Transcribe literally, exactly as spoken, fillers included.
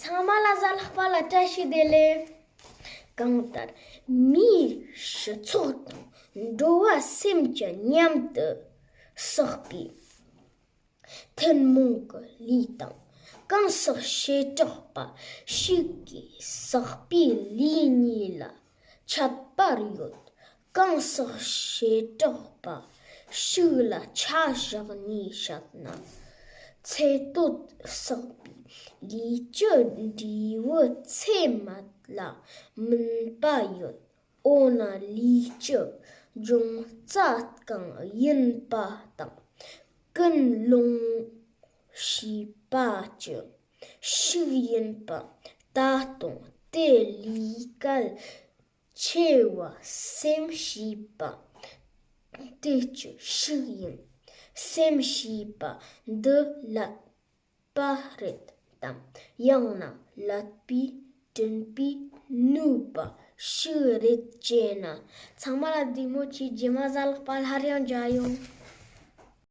ཚང་མ་ལ་གཟའ་ལྷག་པ་ལ་བཀྲ་ཤིས་བདེ་ལེགས། གང་ལྟར་མིའི་སྤྱི་ཚོགས་དང་འགྲོ་བ་སེམས་ཀྱི་མཉམ་དུ་བསགས་པའི་ཐུན་མོང་གི་ལུས་དང་། གང་ཟག་བྱེ་བྲག་པ་ཞིག་གིས་བསགས་པའི་ལུས་གཉིས་ལ་ཁྱད་པར་ཡོད། གང་ཟག་བྱེ་བྲག་པ་ཞིག་ལ་ཆ་བཞག་ནས་བཤད་ན། ཚེ་སྟོད་བསགས་པའི་ལུས་ཀྱི་འབྲས་བུ་ཚད་མེད་ལ་སྨིན་པ་ཡོད། འོ་ན་ལུས་ཀྱི་འབྱུང་རྩ་གང་ཡིན་པ་དང་། ཀུན་སློང་ཞེས་པ་ཅི་ཞིག་ཡིན་པ་ད་དུང་དེ་ལས་གལ་ཆེ་བ་སེམས་ཞེས་པ་དེ་ཅི་ཞིག་ཡིན། སེམས་ཞེས་པ་འདི་ཀླད་པ་རེད་དམ། ཡང་ན་ཀླད་པས་བསྐྲུན་པའི་ནུས་པ་ཞིག་རེད་ཅེ་ན། ཚང་མ་ལ་བདེ་མོ་བྱོས། རྗེས་མ་གཟའ་ལྷག་པ་སླར་ཡང་མཇལ་ཡོང་།